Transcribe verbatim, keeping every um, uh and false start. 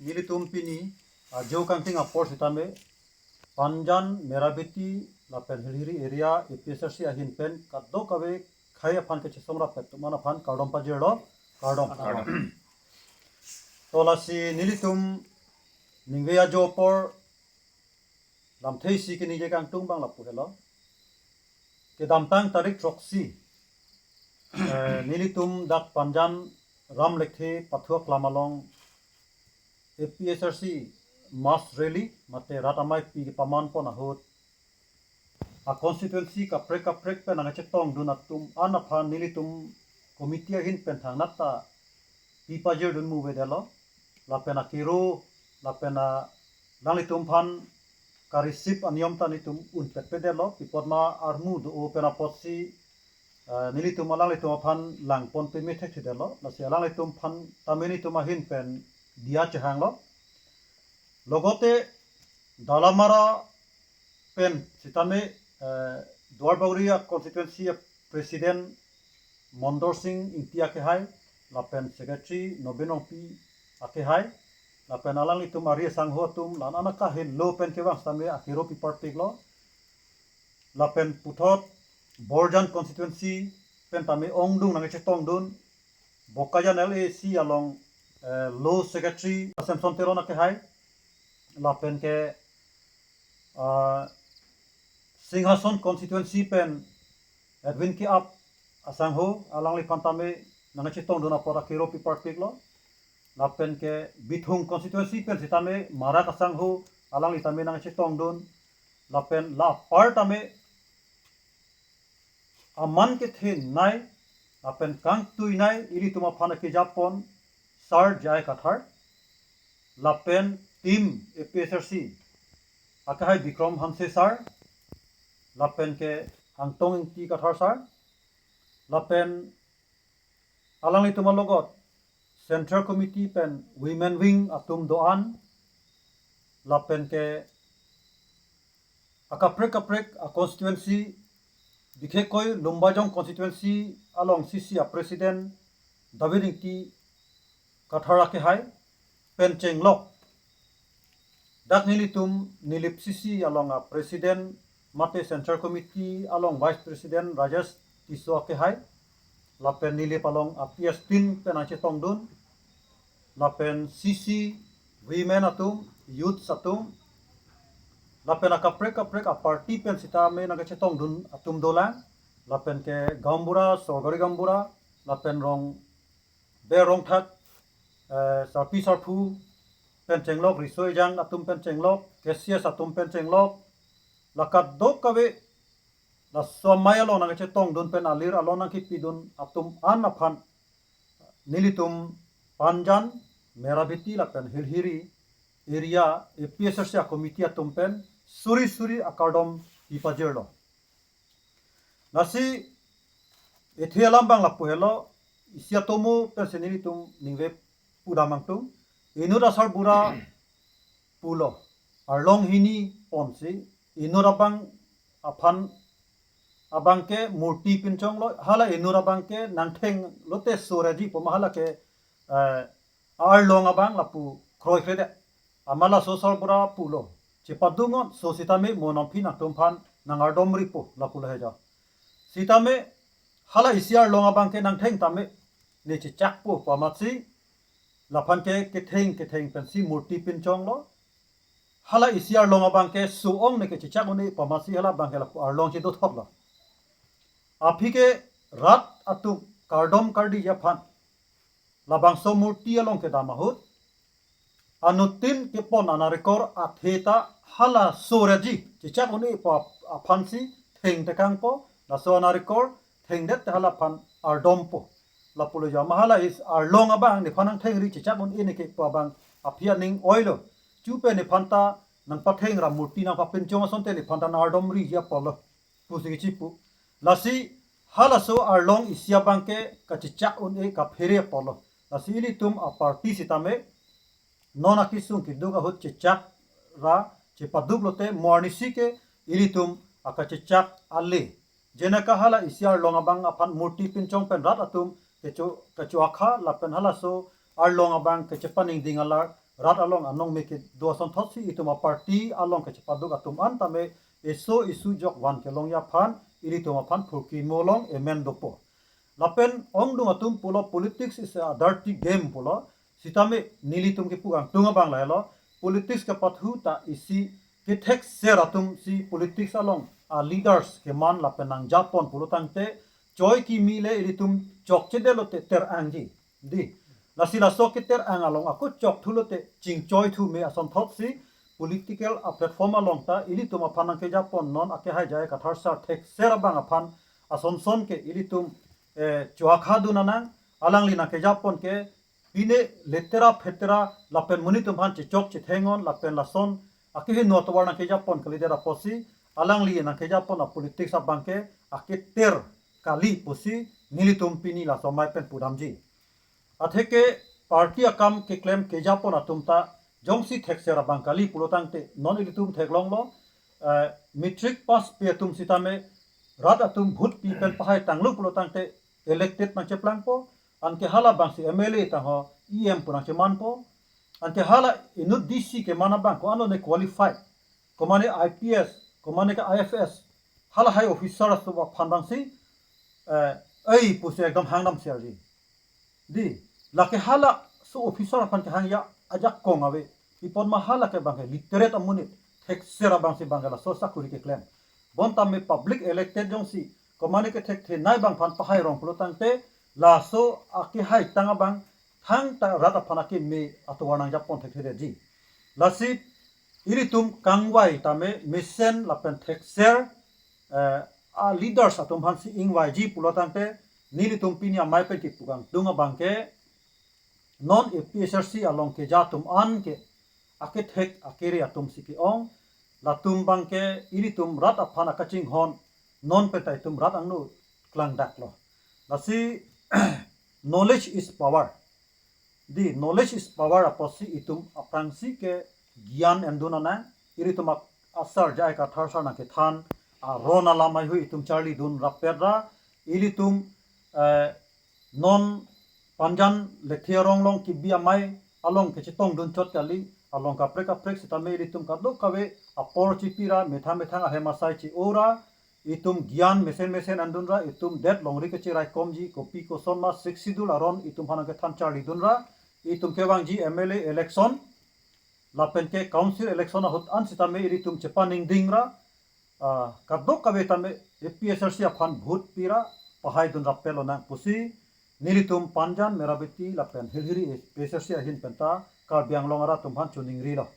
Nelitum pini ajo kangting apor sitame Panjan, Merabeti lapen Hilhiri area A P H L C ahin pen kadokave khei aphan kachesong rapet atum an aphan kardom pajirlo, kardom. Kardom. To lasi nelitum ningve ajo apor lamthe isi keningje kangtung abang lapu helo. Kedamtang tarik throksi, eh, nelitum dak Panjan Ram Lekthe pathu aklam along A P H L C mass rally mate rat amei pi kepaman pon ahut a constituency kaprek kaprek pen nangkachetongdun atum an aphan nelitum committee ahin pen thangnat ta pi pajirdun mu avedetlo. Lapen akero lapen alanglitum aphan ka-receive aniyom ta nelitum unpet pedetlo. Pi apot ma armu do-o pen apotsi, eh, nelitum alanglitum aphan langpon peme thekthedetlo. Lasi alanglitum aphan tame nelitum ahin pen diya chehanglo. Logote Dalamara pen sitame, eh, Duarbagori a constituency a president Mondor Sing Ingti akehai, lapen secretary Nobin Rongpi akehai, lapen alanglitum ari asangho atum, la-an an akahelo pen kevang sitame akero pi parpiklo. Lapen puthot Borjan constituency pen tame ongdung nangkachetongdun Bokajan L A C along, eh, law secretary Samson Teron akehai, lapen ke, ah, Singhason constituency pen Edwin Ke-ap asangho, alangliphan tame nangkachetongdun apot akero pi parpiklo. Lapen ke Bithung constituency pen sitame Marak asangho, alangli tame nangkachetongdun. Lapen la apar tame aman kethenei lapen kangtuinei ilitum aphan akejapon Sar J I Kathar, lapen team A P H L C akehai Bikrom Hanse sir, lapen ke Angtong Ingti Kathar sir, lapen alanglitum alogot Central Committee pen Women Wing atum do-an, lapen ke akaprek kaprek a constituency, bikhekoi Lumbajong constituency along C C a president David Ingti Kathar akehai pen chenglok dak nelitum Nilip C C along a president mate Central Committee along vice president Rajesh Tisso akehai, lapen Nilip along a P S team pen nangchetongdun, lapen C C women atum, youths atum, lapen akaprek kaprek a party pen sitame nangkachetongdun atum dolang, lapen ke gaonbura, sorkari gaonbura, lapen rong ber rongthak, eh, sarpi sarpo pen chenglok, riso ejang atum pen chenglok, K C S atum pen chenglok, la kadokave laso amei along nangkachetongdun pen alir along nangkepidun atum an aphan nelitum Panjan, Merabeti lapen Hilhiri area A P H L C a committee atum pen suri suri akardom pi pajirlo. Lasi ethe alam abang lapu helo, isi atomo pensi nelitum ningve pudam nangtum. Inut asarbura pulo, arlong hini ponsi inut abang aphan abang ke murti pinchonglo, hala inut abang ke nangtheng lote soreji poma hala ke, eh, arlong abang lapu kroikredet. Amat laso asarbura pulo, chepadungon, so sitame mo nangphi nangtum aphan nangardomripo lapulo heja. Sitame hala isi arlong abang ke nangtheng tame ne chechakpo pu amatsi laphan ke ketheng ketheng pensi murti pinchonglo. Hala isi arlong abang ke so-ong ne kechechak un-e pu amatsi hala abang ke lapu arlong chedothotlo. Aphi ke rat atum kardom kardiji aphan labangso murti along kedam ahut anuttin kepon anarikor athe ta hala soreji chechak un-e pu aphansi thengtekangpo, laso anarikor thengdet te hala aphan ardompo. Lapulo heja, ma hala isi arlong abang nephan nangthengri chechak un-e neke pu abang aphi aning oilo. Chupe nephan ta nangpathengra murti nangpapinchong asonte nephan ta nangardomriji apotlo pusi kechipu. Lasi halaso arlong isi abang ke kachechak un-e kaphere apotlo. Lasi ilitum a party sitame non akesung keduk ahut chechak ra chepaduk lote mo arnisi ke ilitum akachechak ale. Jenaka hala isi arlong abang aphan murti pinchong pen rat atum kecho kecho akha lapen halaso arlong abang kechepaningding alar rat along anong me kedo asonthotsi itum a-party along kechepaduk atum an tame eso isu jok van kelongji aphan ilitum aphan phurkimo along emen dopo. Lapen ongdung atum pulo politics is a dirty game pulo. Sitame nelitum kepu kangtung abang lahelo, politics kepathu ta isi kethekser atum si politics along a-leaders keman lapen nangjapon pulo tangte choi kimi le ilitum chokchedetlote ter-angji. Dei, lasi laso keter-ang along ako chokthulote chingchoithu me asonthotsi political a-platform along ta ilitum aphan nangkejapon non akehai J I Kathar sir thekser abang aphan asonson ke ilitum eh, choakha dun anang, alangli nangkejapon ke pine letera phetera lapen monit atum aphan chechok chethengnon lapen lason akehingno atovar nangkejapon kalidet apotsi alangli nangkejapon a-politics abang ke aketer kali pusi nelitum pini laso amei pen pudamji. Atheke party akam keklem kejapon atum ta jongsi thekser abang kali pulo tangte non ilitum theklonglo, eh, matric pass pi atum sitame rat atum vote pi pen pahai tanglo pulo tangte elected nangcheplangpo, anke halabangsi M L A tangho E M pu nangchemanpo, anke hala inut D C keman abang ko-an lone qualified, komane I P S, komane ke I F S, hala high officer aso aphan abangsi, eh, ei pusi ekdom hangdam serji. Dei, lake halaso officer aphan kehangji ajakong ave. Pi apot ma hala ke abang ke literate amonit, thekser abangsi abang ke laso sakuri keklem. Bonta me public elected jongsi komane ke thekthe nai abang aphan pahai rong pulo tangte laso akehai tang abang thangta rat aphan akeme atovar nangjapon thekthedetji. Lasi ilitum kangvai tame mesen lapen thekser, eh, a-leaders atum aphansi ingvaiji pulo tangte nelitum pini amei pen kepu kangtung abang ke non A P H L C along keja atum an ke akethek akere atumsi ke-ong, latum abang ke ilitum rat aphan akachinghon non pen ta itum rat angno klangdaklo. Lasi knowledge is power. Dei, knowledge is power apotsi itum aphrangsi ke gyan endun anang, ilitum ak-, a-sir J I Kathar sir nangkethan aron alam heihui itum charlidun rappet ra, ilitum, eh, non Panjan Lekthe arong along kebi amei along kechetongdun chot kali, along kaprek kaprek sitame ilitum kadokave apor chipi ra, methang methang ahem asai che-o ra, itum gyan mesen mesen endun ra, itum det longri kecheraikomji, kopi koson ma Sixth Schedule aron itum aphan nangkethan charlidun ra, itum kevangji M L A election lapen ke council election ahut an sitame ilitum chepaningding ra, ah, kadokave tame A P H L C aphan vote pi ra pahaidun rappet lonang pusi nelitum Panjan, Merabeti lapen Hilhiri A P H L C ahin penta Karbi Anglong arat atum aphan choningrilo.